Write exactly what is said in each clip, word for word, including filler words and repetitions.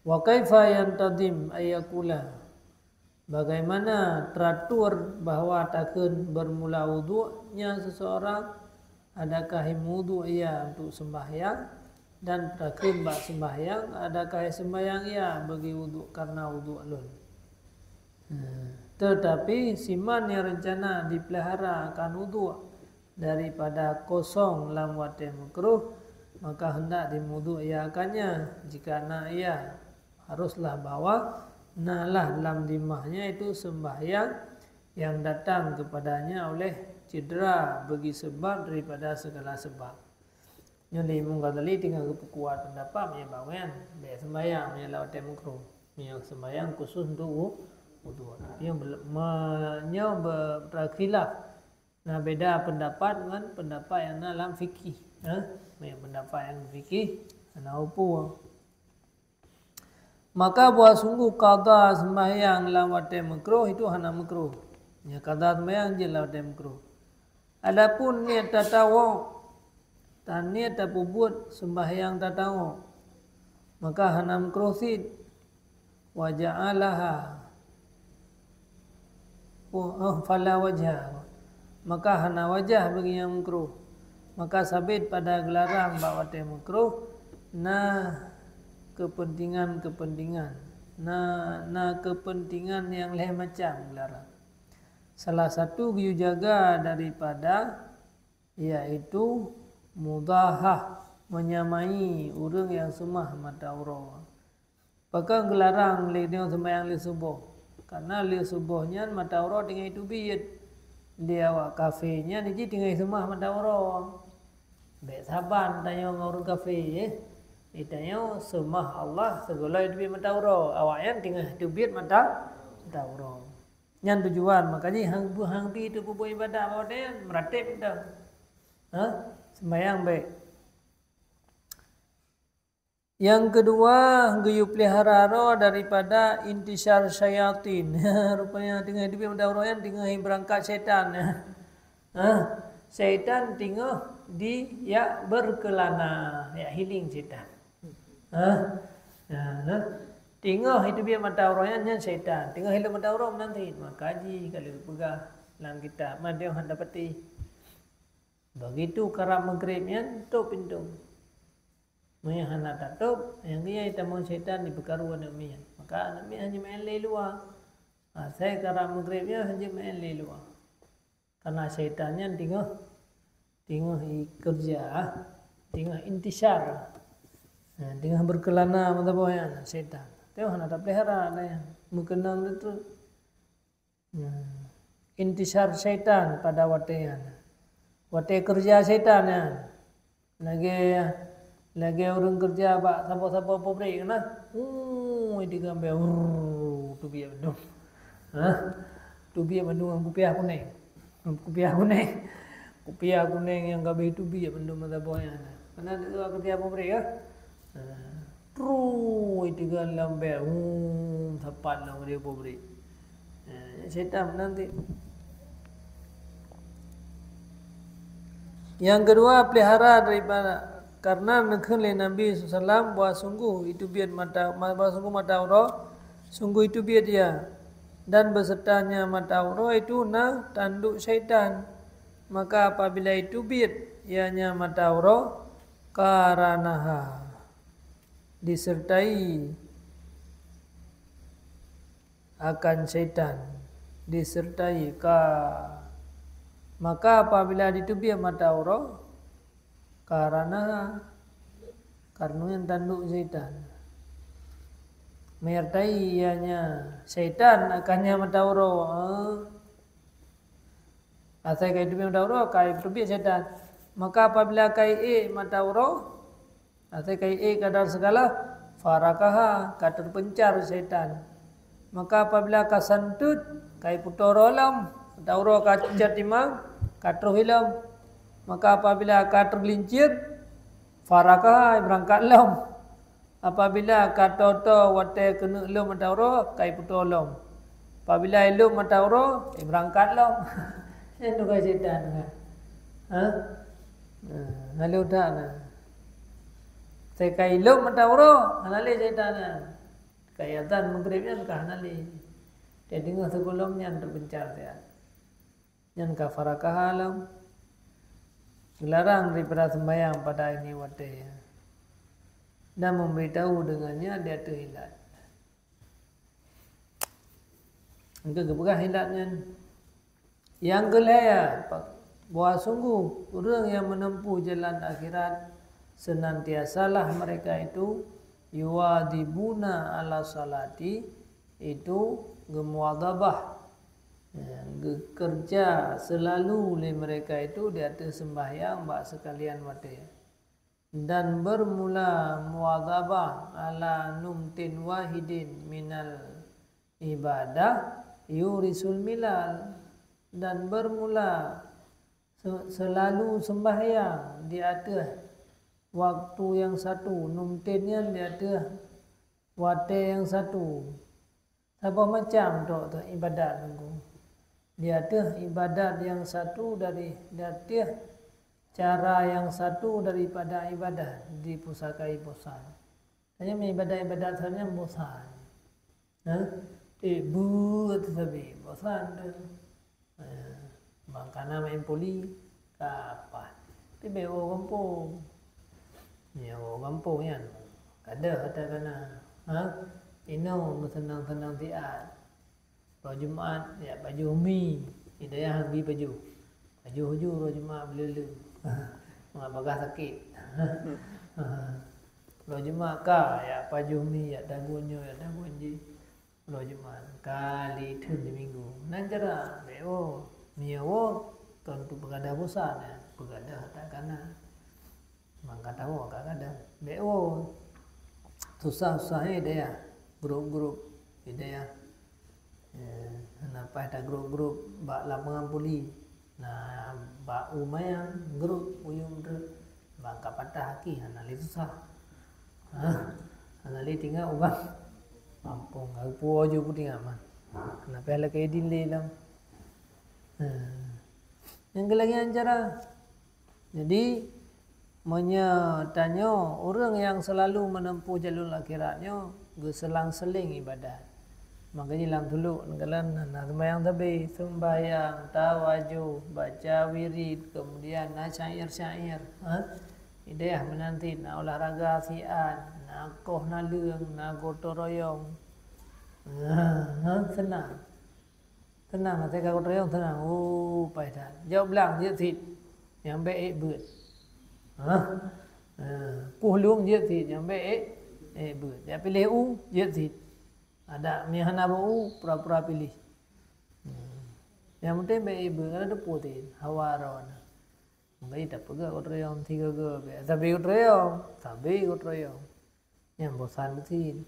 Wa kaifa yantazim ayyakula? Bagaimana teratur bahwa takheun bermula wuduknya seseorang, adakah mewuduk ia untuk sembahyang, dan takheun bak sembahyang, adakah sembahyang ia bagi wuduk karena wuduk lôn? Nah, tetapi siman yang rencana dipelihara akan wuduk daripada kosong lam watée makruh, maka hendak dimuduk ia akannya. Jika na ia, haruslah bahwa nalah lam dimahnya itu sembahyang yang datang kepadanya oleh cedera bagi sebab daripada segala sebab. Nyoe di Imam Ghazali tinggal geupeukuat pendapat meunyoe bak nyan, bèk sembahyang meunyoe lam watée makruh. Meunyoe sembahyang khusus untuk wu-, wuduk. Tapi nyoe bel-, me-, nyoe be-, berkhilaf. Na beda pendapat ngon pendapat yang na lam fikih. Ha? Meunyoe pendapat yang fikih, hana upu. Maka bahwa sungguh qadha sembahyang lam watée makruh itu hana makruh. Ya, qadha sembahyang jeuet lam watée makruh. Adapun niat tatawuk, tan niat tapeubuet sembahyang tatawuk, maka hana makruh cit. Wa ja'alaha, oh, oh, fala wajha, maka hana wajah bagi nyang makruh. Maka sabit pada geularang bak watée makruh na keupeuntingan-keupeuntingan, na, na keupeuntingan nyang lhée macam geularang. Salah satu geuyue jaga daripada, yaitu mudahah, menyamai ureuëng nyang seumah mata uroe. Pakon geularang lé nyoe seumayang lheueh suboh? Karena lheueh suboh nyan mata uroe tinggai teubiet. Lé awak kafé nyan jih tinggai seumah mata uroe. Bèk saban tanyoe ngon ureuëng kafé, eh. Di tanyoe seumah Allah, sigohlom teubiet mata uroe. Awaknyan tinggai teubiet mata, mata uroe. Nyan tujuan, makajih hang, hang bi teupeubuet ibadat bak watée nyan, meurateb mantong. Ha? Seumayang bèk. Nyang keudua, geuyue peulihara droe daripada intishar syayatin. Rupanya tinggai teubiet mata uroe nyan tinggai beurangkat syaitan. Ha? Syaitan tinggai di, jak beurkeulana, jak healing syaitan. Ha? Ha, ha. Tinggai teubiet mata uroe nyan, nyan syaitan. Tinggai ilop mata uroe meunan cit. Makajih ka lheueh geupeugah lam kitab, mandum hana dapati. Begitu karab maghrib nyan, tôb pintoe. Meunyoe hana tatôb, nyang geuya tamong syaitan jipeukaru aneuk miet. Maka aneuk miet hana jimeu'en lé luwa. Asai karab maghrib nyan hana jimeu'en lé luwa. Karena syaitan nyan tinggai, tinggai i-, keureuja, tinggai intishar. Nah, tinggai beurkeulana meusaboh nyan syaitan. Teuh hana tapeulihara nyan. Meukeunong teuh. Nah, intishar syaitan pada watée nyan. Watée keureuja syaitan nyan. Lagée, lagée ureuëng keureuja bak saboh-saboh pabrik na. Ui, digambée, wurr, teubiet bandum. Ha? Teubiet bandum ngon kupiah kunéng. Kupiah kunéng. Kupiah kunéng nyang ka abéh teubiet bandum meusaboh nyan. Kana dua keureuja pabrik, ya? Ha. True, tiga lambek, hmm, sapat lam dia pabrik. Eh, syaitan nanti. Nyang keudua, pelihara daripada, karena neukheun lé Nabi sallallahu alaihi wasallam bahwa sungguh itu biet mata, bahwa sungguh mata uroe, sungguh itu biet ia, dan besertanya mata uroe itu na tanduk syaitan. Maka apabila itu biet, ianya mata uroe, karanaha, disertai akan syaitan, disertai ka. Maka apabila diteubiet mata uroe, karanaha, karena nyan tanduk syaitan. Menyertai ianya syaitan akannya mata uroe. Asai ka iteubiet mata uroe, ka iteubiet syaitan. Maka apabila ka iék mata uroe, asai ka iék kadar segala, farakaha, ka teupeuncar syaitan. Maka apabila ka santot, ka ipeutoe lom, mata uroe ka cat imam, ka troh ilom. Maka apabila ka teulincet, farakaha, ibeurangkat lom. Apabila ka toe-toe watée keuneuk lom mata uroe, ka ipeutoe lom. Apabila ilom mata uroe, ibeurangkat lom. Nyan tugaih syaitan kan. Ha? Ha, lalu dak na. Asai ka ilom mata uroe, hana lé syaitan nyan. Ka azan Maghrib nyan ka hana lé. Teungoh sigohlom nyan teupeuncar siat. Nyan ka farakaha lom. Geularang daripada sembahyang pada ini watée. Dan memberitahu dengannya di ateueh ilat. Engka geupeugah ilat nyan. Nyang keulhèe, bahwa sungguh ureuëng nyang meuneumpôh jalan akhirat, senantiasalah mereka itu yuwadhibuna ala salati, itu geumuwadhabah, ya, geukeureuja seulalu lé mereka itu di ateueh seumbahyang bak seukalian watée. Dan bermula muwadhabah ala numtin wahidin minal ibadah yurisul milal, dan bermula se-, seulalu seumbahyang di ateueh waktu nyang satu, numtin nyan di ateueh watée nyang satu. Saboh macam tok-tok ibadat nunggu. Di ateueh ibadat nyang satu dari, di ateueh cara nyang satu daripada ibadat di pusaka bosan. Hanya ibadat-ibadat saja bosan. Ha? Eh, buet sabe bosan tu. Eh, bang kana main poli, kapan? Tapi baik orang gampông. Ya, orang gampông kan. Kada kata kana. Ha? Ino meusenang-senang siat. Uroe Jumat, ya baju umi. Hidayah bi baju. Baju huju uroe Jumat belulu. Mak bagah sakit. Uroe Jumat ka, ya baju umi, ya dagun nyoe, ya dagun jih. Uroe Jumat, kali thon di minggu. Nan cara, beo. Mio wo, tentu peugada bosan, ya. Peugada tak kana. Mangka tahu ka kada. Beo. Susah-susah hidayah. Grup-grup hidayah. Eh, hana paih ta grup-grup bak lapangan puli. Nah, bak umayang grup uyum tu. Bang ka patah aki hana lé susah. Ha? Hana lé tinggai ubang. Mampung, aku puo ju ku tinggai man. Hana paih lakée idin lé lam. Ha. Nyang keulagian cara. Jadi, meunyoe tanyoe ureuëng nyang seulalu meuneumpôh jalur akhirat nyoe geuseulang-seuleng ibadat. Maka jih lam tuluk neukalon na seumayang sabe, seumbahyang, tawajoh, baca wirid, kemudian na syair-syair, ha? Idéh meunan cit na olahraga siat, na koh na leueng, na gotong royong. Ha, ha, seunang. Seunang, asai ka gotong royong seunang. Oh, paih that. Jaweueb blang jeuet cit. Nyang bék ék beuet. Hah? Eh, kueh lueng jeuet cit. Nyang bék ék, ék beuet. Jak piléh u jeuet cit. Adak meuhana beu u, pura-pura piléh. Hmm. Nyang penting bék ék beuet, karena teupeu cit hawa droe na. Mungken tapeugah gotong royong tiga go, bék sabe gotong royong, sabe gotong royong. Nyang bosan beusin.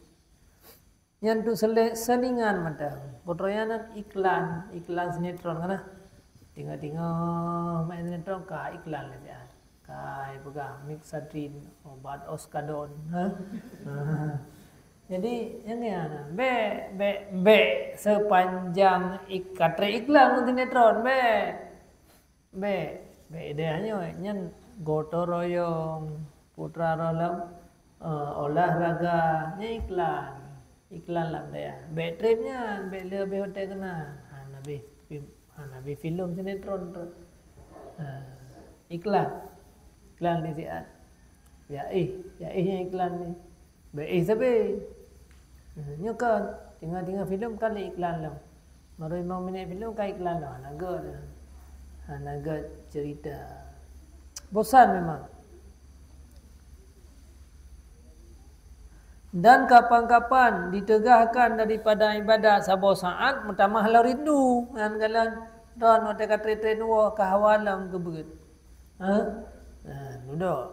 Nyan tu sele-, selingan mata. Gotong royong nan iklan, iklan sinetron kana. Tinggai-tinggai main sinetron ka iklan lé siat. Ka ipeugah Mixadrin, obat Oskadon. Ha? Ha. Jadi, nyang nyan, bék, bék, bék sepanjang ik-, ka trép iklan ngon sinetron, bék. Bék, bék idéh nyoe, nyan gotong royong, putra roh lam, eh, olahraga, nyan iklan. Iklan lam dayah. Bék trép nyan, bék lé abéh watée keunan. Hana abéh fim-, hana abéh filem sinetron tu. Ha, iklan. Iklan di siat. Ya éh, ya éh nyang iklan ni. Bék éh sabe. Nyoe kan, tinggai-tinggai filem kan lé iklan lom. Baru limong minét filem ka iklan lom. Hana gét. Hana gét cerita. Bosan memang. Dan kapan-kapan diteugahkan daripada ibadat saboh saát meutamah lom rindu. Nyan kalon droen watée ka trép-trép woe ka hawa lom geubeuet. Ha? Nah, dudoe.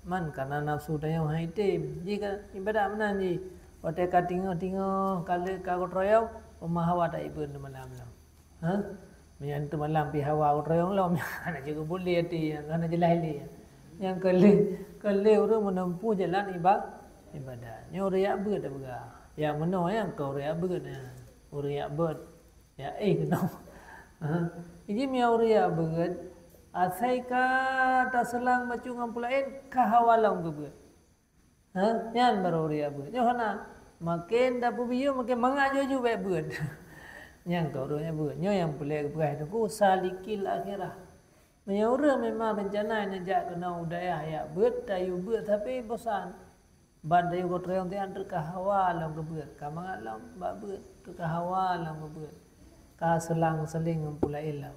Man karena nafsu tanyoe hai tem. Jih ka ibadat meunan jih. Watée ka tingoh-tingoh, ka lheueh ka gotong royong, peuma hawa ta ibeuen malam nyoe. Ha? Meunyan teumalam pi hawa gotong royong lom, hana jeuet keu buet lé até, hana jeulaih lé. Nyang keu lheueh, keu lheueh ureuëng meuneumpôh jalan iba-, ibadat. Nyoe ureuëng jak beuet tapeugah. Nyang meunoe nyang keu ureuëng jak beuet nyan. Ureuëng jak beuet. Ya éh keunoe. Ha, iji meunyoe ureuëng jak beuet, asai ka taseulang bacut ngon peue laén, ka hawa lom geubeuet. Ha, nyan baru ureuëng jak beuet. Nyoe hana, Maken tapeubiyeu maken mangat jih-jih bèk beuet. Nyang keu ureuëng nyang beuet. Nyoe nyang peureulèe geupeugah Teungku salikil akhirah. Meunyoe ureuëng memang reuncana neujak keunoe u dayah jak beuet, tayue beuet tapi bosan. Ban tayue gotrong tian teuka hawa lom geubeuet, ka mangat lom bak beuet, teuka hawa lom geubeuet. Ka seulang-seuleng ngon pula ilom.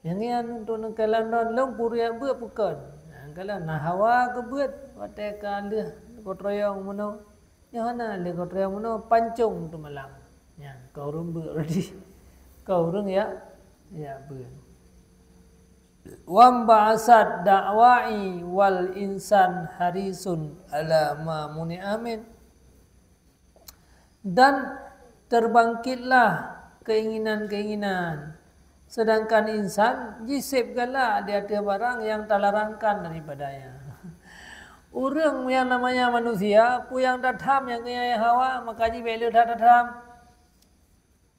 Nyang nyan untuk neukalon lôn puriak beuet bukon. Nyang kalon na hawa geubeuet watèe ka lheueh gotrong meunoe. Nyoe hana lé gotrong meunoe pancong teumalang. Nyan ka ureuëng beuet reudi. Ka ureuëng jak, jak beuet. Wam ba'asat da'wa'i wal insan harisun ala ma muni amin. Dan terbangkitlah keinginan-keinginan, sedangkan insan jiseb galak di ateueh barang nyang talarangkan daripadanya. Ureuëng nyang namanya manusia, peue nyang tatham nyang keu hawa, maka jih bèk lé that tatham.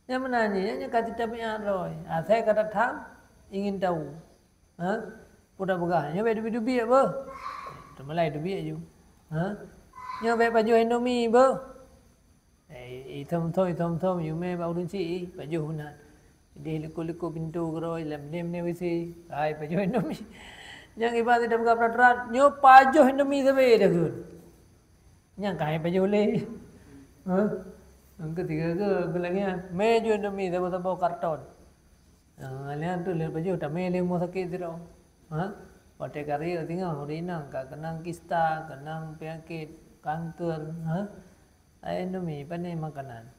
Nyang meunan nyan, nyan ka tabiat droe. Asai ka tatham, ingin tahu. Ha? Peue tapeugah, nyoe bèk teubiet-teubiet beuh. Teumalai teubiet ju. Ha? Nyoe bèk pajoh Indomie beuh. Eh, ithom-thom, ithom-thom, yue mè bak ureuëng chik, pajoh meunan. Idéh likot-likot pintoe keudroe, lam nem-nem W C, hai pajoh Indomie. Nyang iba sida peugah prat-prat, nyoe pajoh Indomie sabe dah kheun. Nyang ka hai pajoh lé. Ha? Nyang ketiga ke, ke lagi nyan, mè ju Indomie saboh-saboh karton. Ha, nyan tu lé pajoh, tamè lé rumoh sakét sidroe. Ha? Watèe ka rayeuk singoh, ureueng inong ka keunong kista, keunong peunyakét kanker. Ha? Ai Indomie, pane makanan.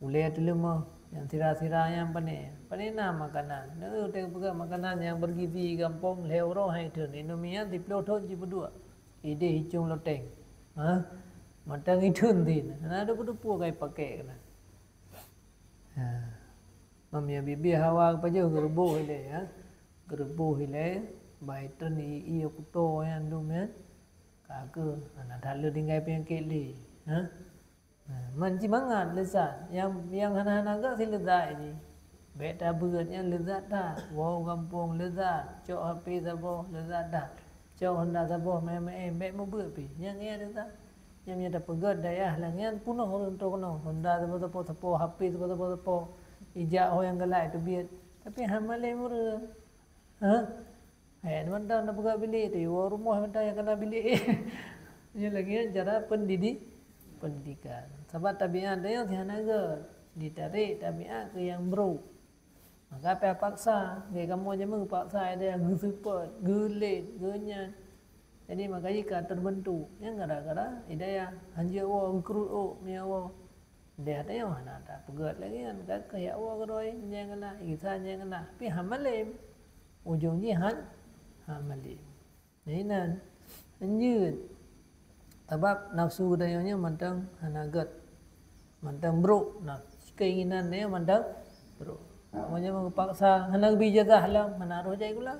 Ulèe teuleumoh, nyang sira-sira nyan pane. Pane na makanan. Nyoe watèe peugah makanan nyang bergizi gampông, lhèe uroe hai thon. Indomie nyan siplôh thon jipeuduek. Idéh icong loteng. Ha? Mantong ithon thon. Hana teupeue-teupeue ka ipaké keunan. Ha. Meunyoe bibie hawa geupajoh geureuboh ilèe, ya. Geureuboh ilèe, bah ithon ié-ié kuto nyan dum nyan. Ka keuh, hana that lé tinggai peunyakét lé. Ha? Ha, man jimangat leuzat. Nyang, nyang hana-hana gèt si leuzat jih. Bèk tabeuet nyan leuzat that. Woe gampông leuzat. Cok H P saboh leuzat that. Cok Honda saboh meu'èn-meu'èn, bèk meubeuet pih. Nyan ngieng leuzat. Nyang meunyo tapeugèt dayah lagèe nyan peunoh ureueng teuh keunoe. Honda saboh-saboh, H P saboh-saboh, ijak ho nyang galak teubiet. Tapi han malém ureueng. Ha? Eh, mantong tapeugah bilék tu, woe rumoh mantong nyang kana bilék. Nyoe lagèe nyan cara pendidi-, pendidikan. Sabab tabiat tanyoe si hana gèt, jitarek tabiat keu nyang brôk. Maka payah paksa, lagèe kamoe jameun geupaksa, ada nyang geuseupôt, geulét, geunyan. Jadi maka jih ka terbentuk. Nyan gara-gara hidayah, hanjeuet woe, geukruet ôk, meunyo woe. Deh tanyoe hana tapeugèt lagèe nyan, ka keuh jak woe keudroe, nyang keunan, Isa nyang keunan. Tapi han malém. Ujông jih han, han malém. Nah, inan. Lanjut. Sabab nafsu tanyoe nyan mantong hana gèt. Mantong brôk. Nah, keinginan tanyoe mantong brôk. Meunyo geupaksa, hana geubri ijazah lom, hana roh jai sikula.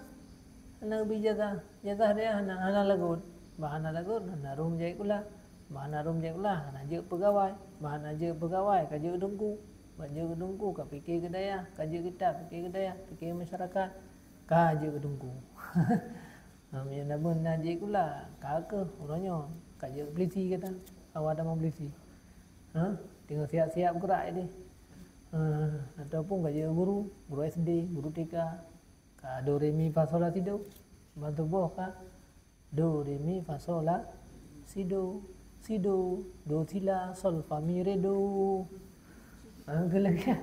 Hana geubri ijazah. Ijazah dayah hana, hana lagot. Bah hana lagot, hana rhom jai sikula. Bah hana rhom jai sikula, hana jeuet peugawai. Bah hana jeuet peugawai, ka jeuet keu teungku. Bah jeuet keu teungku, ka pike keu dayah. Ka jeuet keu that, pike keu dayah. Pike keu masyarakat. Ka jeuet keu teungku. Ha, meunyo na beuna jeuet sikula, ka keuh uroe nyoe ka jeuet polisi gata. Awak tamong polisi. Ha? Teungoh siap-siap geurak idéh. Ha, ataupun ka jeuet guru, guru S D, guru T K. Ka do, re, mi, fa, sol, la, si, do. Ban tuboh ka do, re, mi, fa, sol, la, si, do. Si, do, do, si, la, sol, fa, mi, re, do. Ha, keu lagèe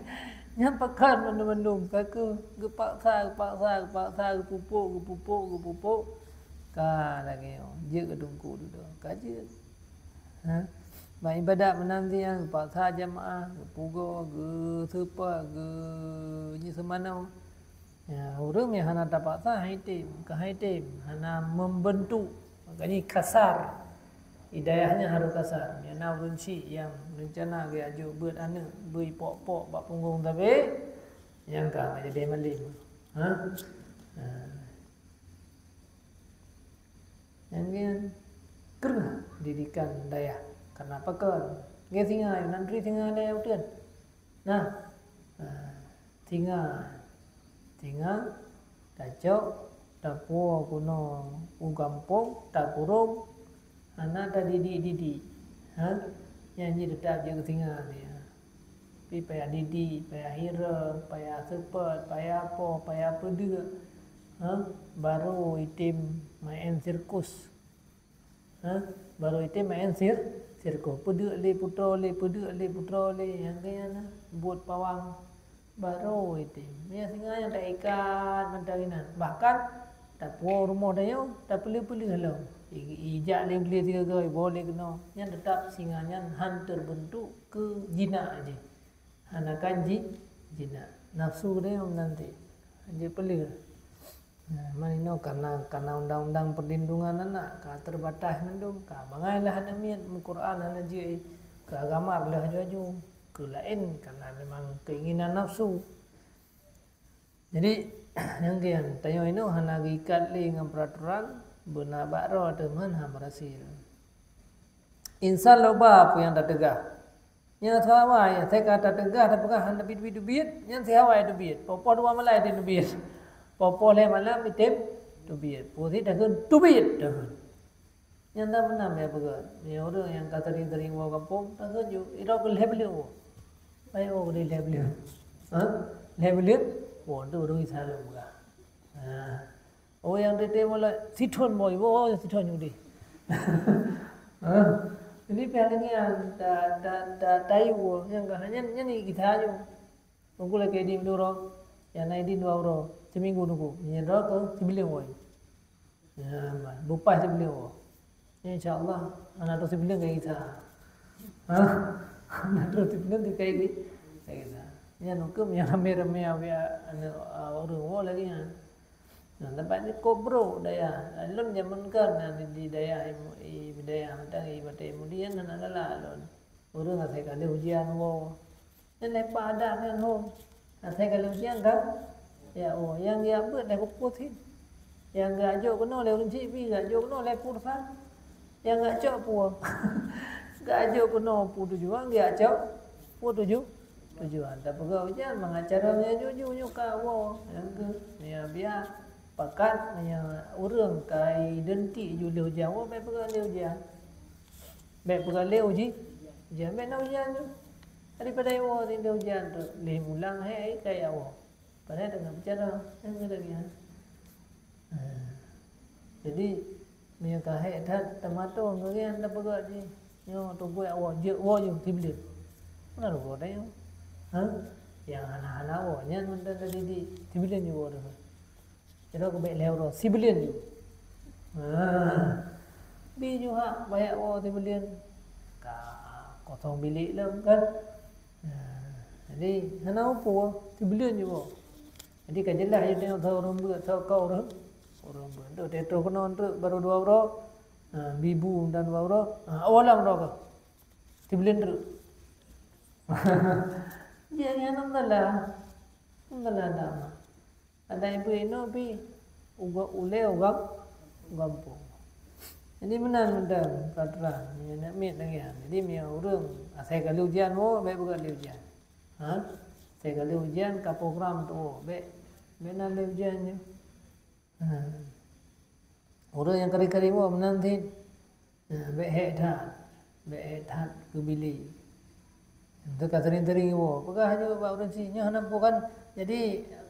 nyan pakon mandum-mandum, ka keuh geupaksa, geupaksa, geupaksa, geupupuk, geupupuk, geupupuk. Ka lagèe nyoe, jeuet keu teungku dudoe, ka jeuet. Ha? Ban ibadat meunan siang, geupaksa jamaah, geupugoe, geuseupôt, geu-, nyoe seumanoe. Ya, ureueng nyang hana tapaksa, han item, ka han item, hana membentuk. Makanya kasar. Hidayah nyan harôh kasar. Meunyo na ureueng chik nyang reuncana geujak jok beuet aneuk, bri pok-pok bak punggong sabe, nyang ka, ka jadi malém. Ha? Ha. Nyan, nyan kreueh didikan dayah. Karena pakon? Lagèe singa, nyan turi singa lé uteuen. Nah, nah, singa, singa tacok, tapuwoe keunoe u gampông, takurông, hana tadidik-didik. Ha? Nyan jih teutap jeuet keu singa dia. Tapi payah didik, payah hireueng, payah seupôt, payah po, payah peudeuek. Ha? Barô item maén sirkus. Ha? Barô item maén sir-, sirkus. Peudeuek lé putroe lé, peudeuek lé putroe lé. Nyang keu nyan na, buet pawang. Barô item. Meunyo singa nyan taikat mantong inan. Bahkan, tapuwoe rumoh tanyoe, tapeuleueh-peuleueh lom. I-, ijak lé gleh sigoe-goe, iboh lé keunoe. Nyan teutap singa nyan han teubeuntuk keu jinak jih. Hana kan ji-, jinak. Nafsu tanyoe meunan cit. Jeuet peuleueh. Nah, man inoe karena, karena undang-undang perlindungan anak ka terbatas mandum, ka bangai lah aneuk miet, meuquran hana jeuet, keu agama lheueh aju-aju, keu laén karena memang keinginan nafsu. Jadi, nyang kian, tanyoe inoe hana geuikat lé ngon peraturan, beuna bak droe teuma hana berhasil. Insan loba peue nyang tateugah. Nyan si awai, asai ka tateugah, tapeugah hana teubiet-teubiet, nyan si awai teubiet. Poh-poh dua malam item teubiet. Poh-poh lhèe malam item teubiet. Peue sit takheun teubiet, takheun. Nyan dah meunan ya peugah. Ya, ureueng nyang ka sering-sering woe gampông, takheun ju, irok keu lhèe buleuen woe. Baik woe keu lhèe buleuen. Ha? Lhèe buleuen? Woe, tu ureueng Isa lôn peugah. Ha. Oh, nyang teuntèe mulai sithon boh, oh, sithon nyang udeh. Ha? Jadi, pih lagèe nyan, ta-, ta-, ta-, tayue, nyang ka, nyan, nyan ni gisa nyoe. Teungku lakèe idin dua uroe, nyang na idin dua uroe, siminggu teungku. Nyan droe keu sibuleuen woe. Ya, beupaih sibuleuen woe. Insya Allah, hana droe sibuleuen ka gisa. Ha? Hana droe sibuleuen ka gisa. Nyan hukôm nyang ramé-ramé awak, anu, ureueng woe lagèe nyan. Nah, teumpat nyoe kok brok dayah. Lôn jameun kan na di, di dayah Imu-, i, dayah mantong i Batèe Mudian hana galak lôn. Ureueng asai ka lheueh ujian woe. Nyan lé pa adat nyan hom. Asai ka lheueh ujian kan? Ya, oh, nyang geujak beuet lé pukul sit. Nyang geujak jok keunoe lé ureueng chik pih, geujak jok keunoe lé pulsa. Nyang geujak cok peue? Geujak jok keunoe peue tujuan, geujak cok peue tuju-, tujuan. Tapeugah ujian mangat cara meunyoe juju nyoe ka woe. Nyang keu, meunyoe biasa pakat, meunyoe ureueng ka identik ju lé ujian woe, bèk peugah lé ujian. Bèk peugah lé uji-, ujian, bèk na ujian tu. Daripada woe lé ujian tu, lé mulang hai ka ya woe. Padahai teungoh bicara, nyang keu lagèe nyan. Ha. Jadi, meunyoe ka hék that, teumatong keu nyan tapeugah jih. Nyoe teuguek woe, jeuet woe ju sibuleuen. Meunan rugoe tanyoe. Ha? Nyang hana-hana woe, nyan mantong tadidik, sibuleuen ju woe teuh. Sidroe keu bèk lhèe uroe, sibuleuen ju. Ha. Bi ju hak bajèe woe sibuleuen. Ka kosong bilék lom kan. Ha. Jadi, hana peue, sibuleuen ju woe. Jadi, ka jeulaih ju teuh ureueng beuet, soe ka ureueng, ureueng beuet. Enteuk teuh keunoe enteuk baru dua uroe. Ha, bibu dan dua uroe. Ha, awai lam uroe ka. Sibuleuen treuk. Jadi, alhamdulillah. Alhamdulillah, dah. Ada ibu inoe pi uga-, ulèe uga-, gampông. Jadi, meunan mantong peraturan. Meunyoe aneuk miet lagèe nyan. Jadi, meunyoe ureueng asai ka lheueh ujian woe, bèk peugah lé ujian. Ha? Asai ka lheueh ujian, ka program tu woe, bèk, bèk na lé ujian nyoe. Ha. Ureueng nyang kering-kering woe meunan cit. Ha, bèk hék that. Bèk hék that keu bilék. Teuka sering-sering woe. Peugah ju bak ureueng chik, nyoe hana peue kan. Jadi,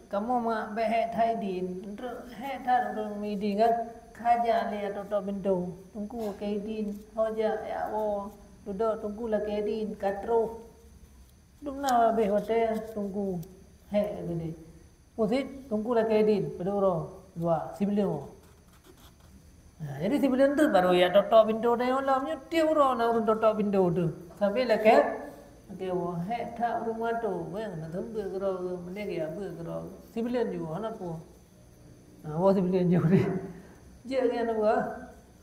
kamoe ma bèk hék that idin. Enteuk hék that ureueng idin kan. Ka jak lé ateueh tok pintoe. Teungku lakèe idin. Ho jak, jak woe. Dudoe teungku lakèe idin. Ka troh. Dum na habéh watèe teungku hék geude. Peue sit, teungku lakèe idin, padum uroe, dua, sibuleuen woe. Nah, jadi sibuleuen teuk baru jak tok-tok pintoe tanyoe lom, nyoe tiep uroe na ureueng tok-tok pintoe teuk. Sabe lakèe, lakèe woe, hék that ureueng mato, wéh, na seumeubeuet keudroe, meunyo geujak beuet keudroe. Sibuleuen ju, hana peue. Nah, woe sibuleuen ju deh. Jeuet nyan peue?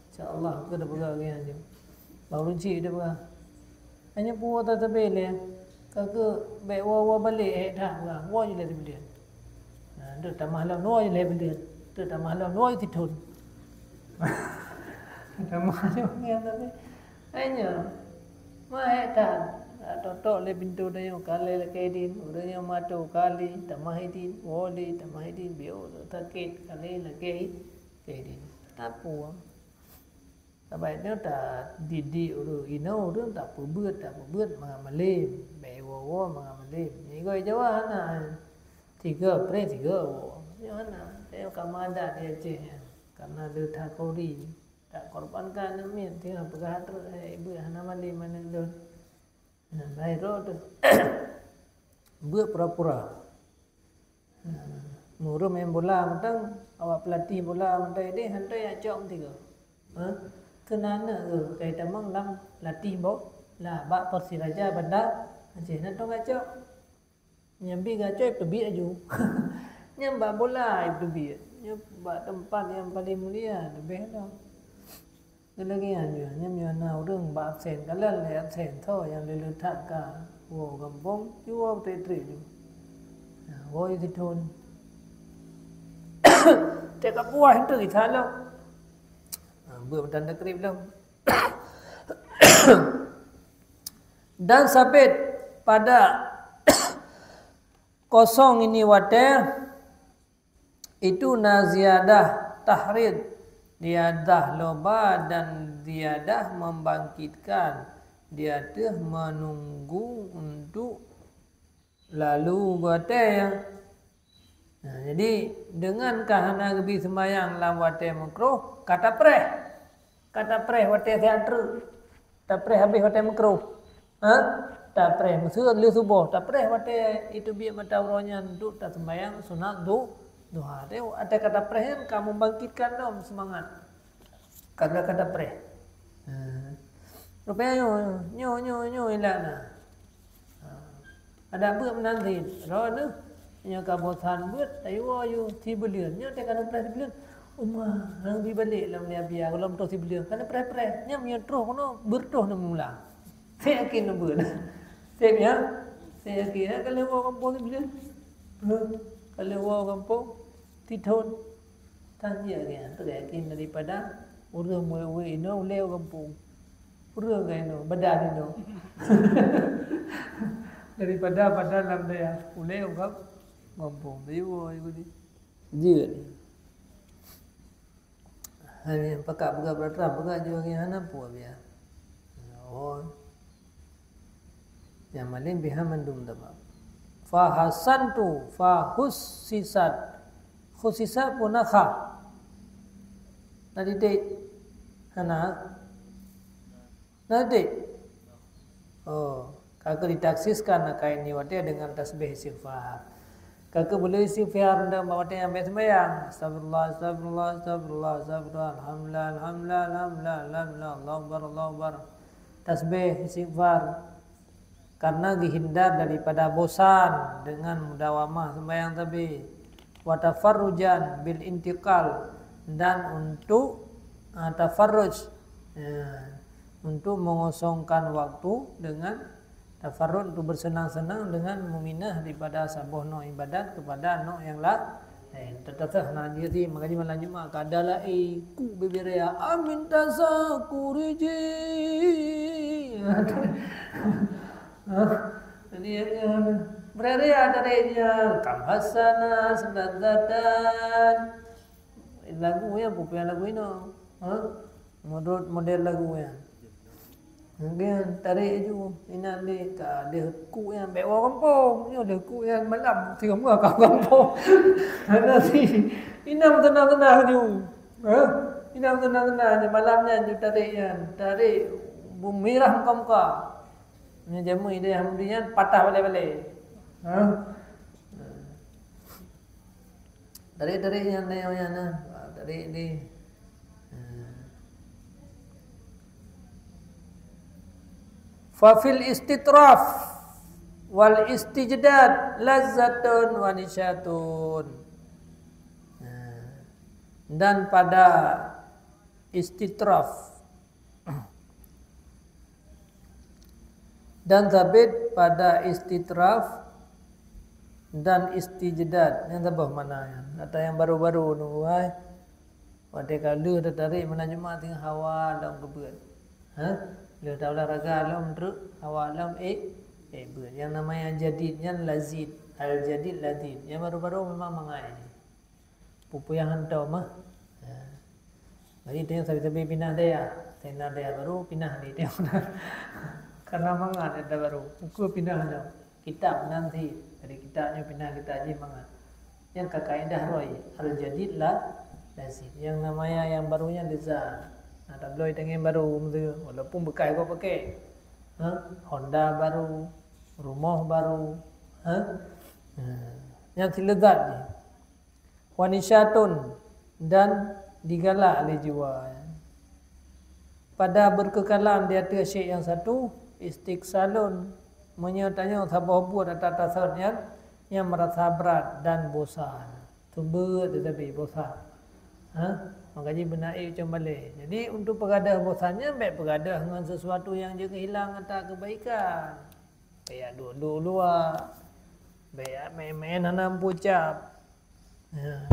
Insya Allah, ka tapeugah lagèe nyan. Bak ureueng chik tapeugah. Hana peue tatabé lé. Ka keuh bèk woe-woe balek, eh, that peugah. Woe ju lé sibuleuen. Nah, enteuk tamah lom woe ju lé sibuleuen. Enteuk tamah lom woe ju sithon. Tamah lom nyan tapi. Hai nyoe. Ma hék that. Tok-tok lé pintoe tanyoe ka lé lakèe idin. Ureueng nyang mato ka lé, tamah idin. Woe lé, tamah idin. Biôh sakét ka lé lakèe, lakèe idin. Tapeue? Sabab nyoe tadidik ureuëng inoe, ureuëng tapeubeuet, tapeubeuet mangat malem, bèk woe-woe mangat malem. Nyoe Jawa hana, tiga preh tiga woe. Nyoe hana, nyoe ka meuadat di Aceh nyan. Karena le that kuri, takorbankan aneuk miet, tinggai peugah treuk, "Hai, beuet hana malem aneuk lôn." Nah, bahai droe teuh. Beuet pura-pura. Nah, meureueng main bola mantong, awak pelatih bola mantong ideh, hana teucok meusigoe. Ha? Keunan geuh kai tamong lam latih bola bak Persiraja Banda Aceh, hana teucok. Nyang bi gacok teubiet aju. Nyang bak bola teubiet. Nyang bak teumpat nyang paleng mulia leubeh lom. Lagèe nyan, nyan meunyoe na ureuëng bak absen, kalon lé absen, tho nyang lé le that ka woe gampông, jiwoe treuk-treuk ju. Nah, woe sithon. Cek ka puas tu gisa lom. Ha, beuet meutan takrib lom. Dan sabit pada kosong ini watèe, itu na ziyadah tahrid, ziyadah loba dan ziyadah membangkitkan, di ateueh menunggu untuk lalu watèe. Nah, jadi, deungon ka hana geubi seumayang lam watèe makruh, ka tapreh. Ka tapreh watèe siat treuk. Tapreh habéh watèe makruh. Ha? Tapreh, meuseu lheueh suboh, tapreh watèe iteubiet mata uroe nyan duek taseumayang sunat du-, duha. Watèe ka tapreh nyan ka meubangkitkan lom seumangat. Karena ka tapreh. Ha. Rupanya nyoe, nyoe, nyoe, nyoe ilat na. Ha. Adak beuet meunan cit. Droeneuh, nyoe ka bosan beuet, tayue yue sibuleuen. Nyoe teuka neupreh sibuleuen. Uma, nang bi balek lam lia bia, gohlom troh sibuleuen. Ka neupreh-preh. Nyan meunyoe troh keunoe, beureutoh neuh mula. Sép yakin neubeuet. Sép ya? Sép yakin, ya? Ka lheueh woe gampông sibuleuen. Heh, ka lheueh woe gampông, sithon. Tan jeuet lagèe nyan, teuka yakin daripada ureueng murit-murit inoe ulèe u gampông. Ureueng ka inoe, badan inoe. Daripada badan lam dayah, ulèe u gam-, gampông. Tayue woe, jeuet. Hai, pakat peugah beurata, peugah jih lagèe hana peue biasa. Oh. Nyang malém pih mandum teuma. Fa hasantu, fa hussisat. Khussisat pun na kha. Na titik? Hana? Na titik? Oh, ka keuh ditaksiskan na kayèe nyoe watèe deungon tasbih istighfar. Ka keuh beu le istighfar deungon watèe nyang bèk seumayang. Astagfirullah, astagfirullah, astagfirullah, astagfirullah. Alhamdulillah, alhamdulillah, alhamdulillah, alhamdulillah. Allahu Akbar, Allahu Akbar. Tasbih, istighfar. Karena geuhindar daripada bosan dengan mudawamah sembahyang tabi, wa tafarrujan bil intiqal, dan untuk, ah, tafarruj, ya, untuk mengosongkan waktu dengan tafarruj, untuk bersenang-senang dengan memindah daripada saboh noe ibadat kepada noe nyang la-, Eh, teutateuh na jadi, makajih malam Jumat ka ada laé, ku bibiraya, "Amin tasa kuriji." Jadi, ya, beraya dari dia, kam hasana, senazatan. Lagu ya, bukan lagu ini. Ha? Menurut model lagu nyan. Kemudian tarék laju, inan lé ka lheueh kuk nyan bèk woe gampông. Nyoe lheueh kuk nyan malam, sigoe ka gampông. Hana si, inan meuteunang-teunang laju. Ha? Inan meuteunang-teunang laju, malam nyan ju tarék nyan. Tarék beumirah muka-muka. Nyan jameun idéh Hamdi nyan patah balèe-balèe. Ha? Tarék-tarék nyan, nyan, nyan, nah. Ha, tarék di. Ha. Fa fil istitraf wal istijdad lazzatun wa nisyatun. Ha. Dan pada istitraf Dan sabit pada istitraf dan istijdad. Nyan saboh makna nyan. Ata nyang baru-baru nunggu hai. Watèe ka lheueh tatarék malam Jumat, teungoh hawa lom keu beuet. Ha? Lheueh taolahraga lom treuk, hawa lom ék, ék beuet. Nyang namanya jadid nyan lazid. Al jadid lazid. Nyang baru-baru memang mangat. Peue-peue nyang hantom mah. Ya. Jadi, tanyoe sabe-sabe pinah dayah. Tenda dayah baru pinah di tenda. Karena mangat tenda baru. Ukeue pinah nyoe. Kitab nan sit. Dari kitab nyoe pinah kitab jih mangat. Nyang ka kaedah roi. Al-jadid la lazid. Yang namanya yang baru nyan lezat. Nah, tabloe tangieng baru meutu. Walaupun bekas gop pakai. Ha? Honda baru, rumoh baru. Ha? Ha. Nyang sit lezat jih. Wa nisyatun, dan digalak lé jiwa. Pada berkekalan di ateueh syek nyang satu, istiksalun, meunyoe tanyoe saboh buet ata tasot nyan, nyang merasa berat dan bosan. Seubeut tetapi bosan. Ha? Maka jih beuna ék cong balée. Jadi, untuk peugadôh bosan nyan, bék peugadôh ngon sesuatu nyang jeuet hilang ata keubaikan. Bék duek-duek luwa. Bék maén-maén hana meupucap. Ya.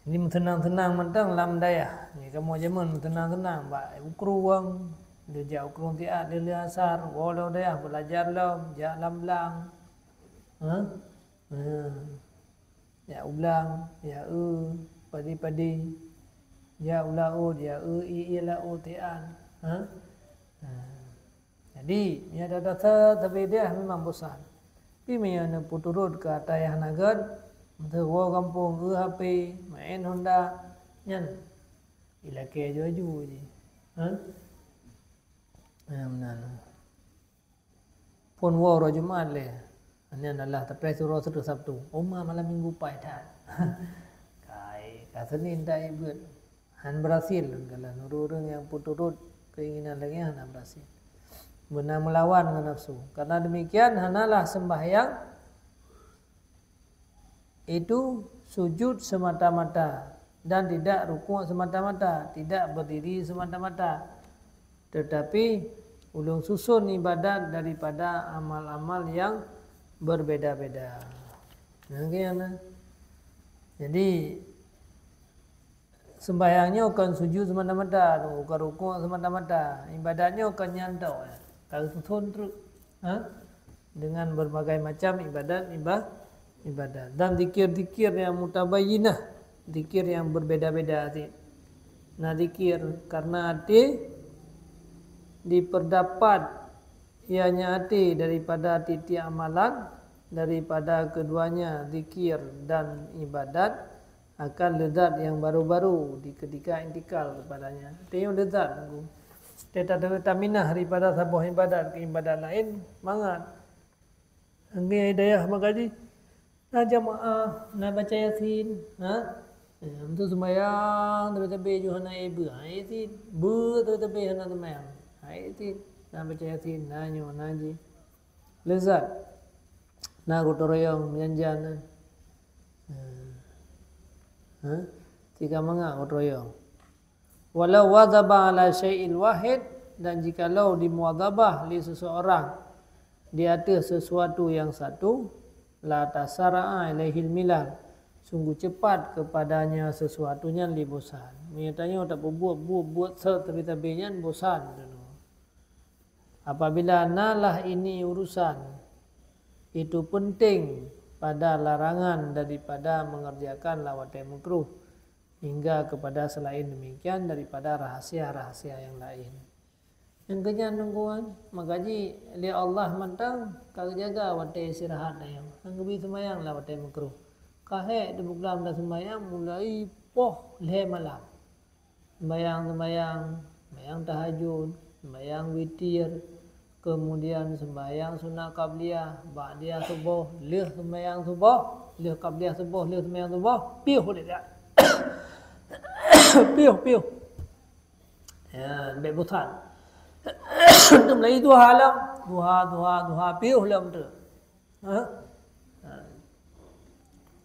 Jadi meuseunang-seunang mantong lam dayah. Nyoe kamoe jameun meuseunang-seunang bak u krueng, lheueh jak u krueng siat, lheueh asar, woe lom dayah beulajar lom, jak lam blang. Ha? Ha. Jak u blang, jak eu padi-padi, jak u laôt, jak eu ié-ié laôt siat. Ha? Ha. Jadi, meunyoe that-that sabe dayah memang bosan. Tapi meunyoe neupeuturot keu ata nyang hana gét, meuteumé woe gampông, eu H P, maén Honda, nyan ilakée aju-aju jih. Ha? Nyan meunan. Phon woe uroe Jumat lé. Nyan adalah tapreh sidroe Sabtu. Uma malam Minggu pai that. Kai, ka Senin that jibeuet. Han berhasil lôn kalon ureuëng-ureuëng nyang peuturot keinginan lagée nyan hana berhasil. Beuna meulawan ngon nafsu. Karena demikian, hanalah sembahyang itu sujud semata-mata dan tidak rukuk semata-mata, tidak berdiri semata-mata. Tetapi ulôn susun ibadat daripada amal-amal yang berbeda-beda. Nah, kan, nah. Jadi, sembahyang nyoe kon sujud semata-mata, kon rukuk semata-mata. Ibadat nyoe kon nyan tok. Ka geususun treuk. Ha? Dengan berbagai macam ibadat, iba-, ibadat. Dan zikir-zikir yang mutabayyinah, zikir yang berbeda-beda sit. Na zikir karena até diperdapat ianya até daripada tiep-tiep amalan, daripada keduanya zikir dan ibadat, akan lezat yang baru-baru di ketika intikal kepadanya. Artinya lezat, Teungku. Teuka taminah daripada saboh ibadat keu ibadat laén, mangat. Ngon hidayah maka jih, na jamaah, na baca Yasin, ha? Eh, untuk sembahyang, tapi-tapi ju hana ibu, ha, Yasin. Bu, tapi-tapi hana sembahyang, ha, Yasin. Na baca Yasin, na nyoe, na jih. Lezat. Na gotong royong, janjian, ha. Ha? Tiga mangat gotong royong. Walau wazaba ala syai'il wahid, dan jikalau dimuwazabah lé seseorang di ateueh sesuatu nyang satu, la tasara'a ilaihil milal, sungguh cepat kepadanya sesuatu nyan lé bosan. Meunyoe tanyoe tapeubuet buet-buet sot tabi-tabi nyan bosan. Apabila nalah ini urusan, itu penting pada larangan daripada mengerjakan lam watée makruh, hingga kepada selain demikian daripada rahasia-rahasia yang lain. Nyang keunyan lingkungan, maka jih lé Allah mantong ka geujaga watée istirahat tanyoe, nyang geubi seumayang lam watée makruh. Ka hék teubuklam lam seumayang mulai poh lhée malam. Sembahyang-sembahyang, sembahyang tahajud, sembahyang witir, kemudian sembahyang sunat qabliyah, ba'diyah suboh, lheueh sembahyang suboh, lheueh qabliyah suboh, lheueh sembahyang suboh, piôh lé dak. Piôh, piôh. Ya, bék bosan. Teuma lagi duha lah. Duha, duha, duha, piôh lah betul. Ha? Ha.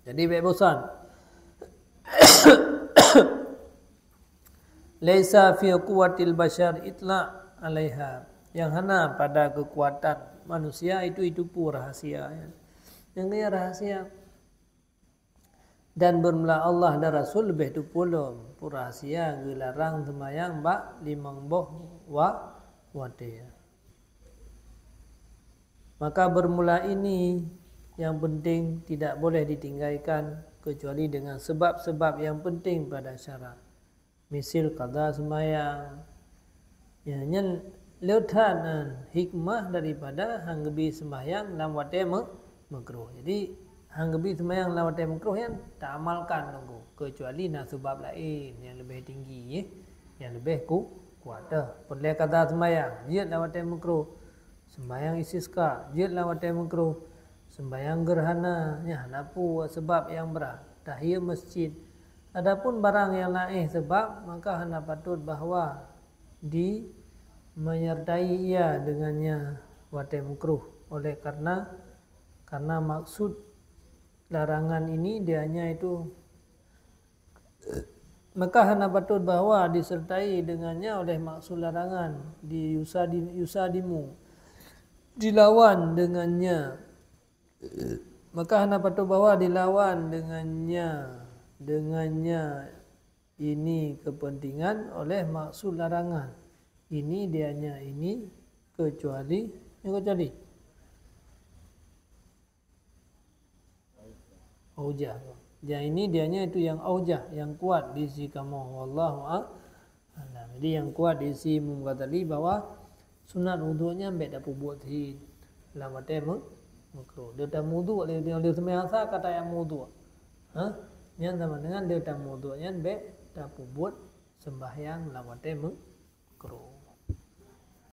Jadi, bék bosan. Laisa fi quwwatil bashar itla' 'alaiha. Nyang hana pada keukuatan manusia itu, itu pun rahasia, ya. Nyang kaya rahasia. Dan beureumeula Allah dan Rasul leubeh teupeu lom, pun rahasia geularang seumayang bak limong boh wa-, watée. Maka bermula ini yang penting tidak boleh ditinggalkan kecuali dengan sebab-sebab yang penting pada syarak. misil qadha sembahyang. Ya, nyan le that nan hikmah daripada han geubi sembahyang lam watée me-, meukruh. Jadi han geubi sembahyang lam watée meukruh nyan taamalkan teungku, keucuali na seubab laén nyang leubeh tinggi, nyang leubeh ku-, kuat teuh. Peureulée qadha sembahyang jeuet lam watée meukruh, sembahyang istisqa jeuet lam watée meukruh, sembahyang gerhana nyan hana peue seubab nyang brat, tahiyat masjid. Adapun barang nyang laén seubab, maka hana patut bahwa di menyertai ia dengannya watée meukruh, oleh karena, karena maksud larangan ini dianya itu, maka hana patut bahwa disertai dengannya oleh maksud larangan di yusa di, yusa dimu dilawan dengannya, maka hana patut bahwa dilawan dengannya, dengannya ini kepentingan oleh maksud larangan ini dianya ini kecuali, kecuali aujah. Yang ini dianya itu yang aujah, yang kuat di sisi kamoe. Wallahu a-, a'lam. Jadi yang kuat di sisi Imam Ghazali bahwa sunat wudhu nyan bék tapeubuet sit lam watée me-, meukruh. Dia tamudhu oleh, oleh sembahyang sa kata yang mudhu. Ha? Nyan sama dengan dia tamudhu nyan bék tapeubuet sembahyang lam watée meukruh.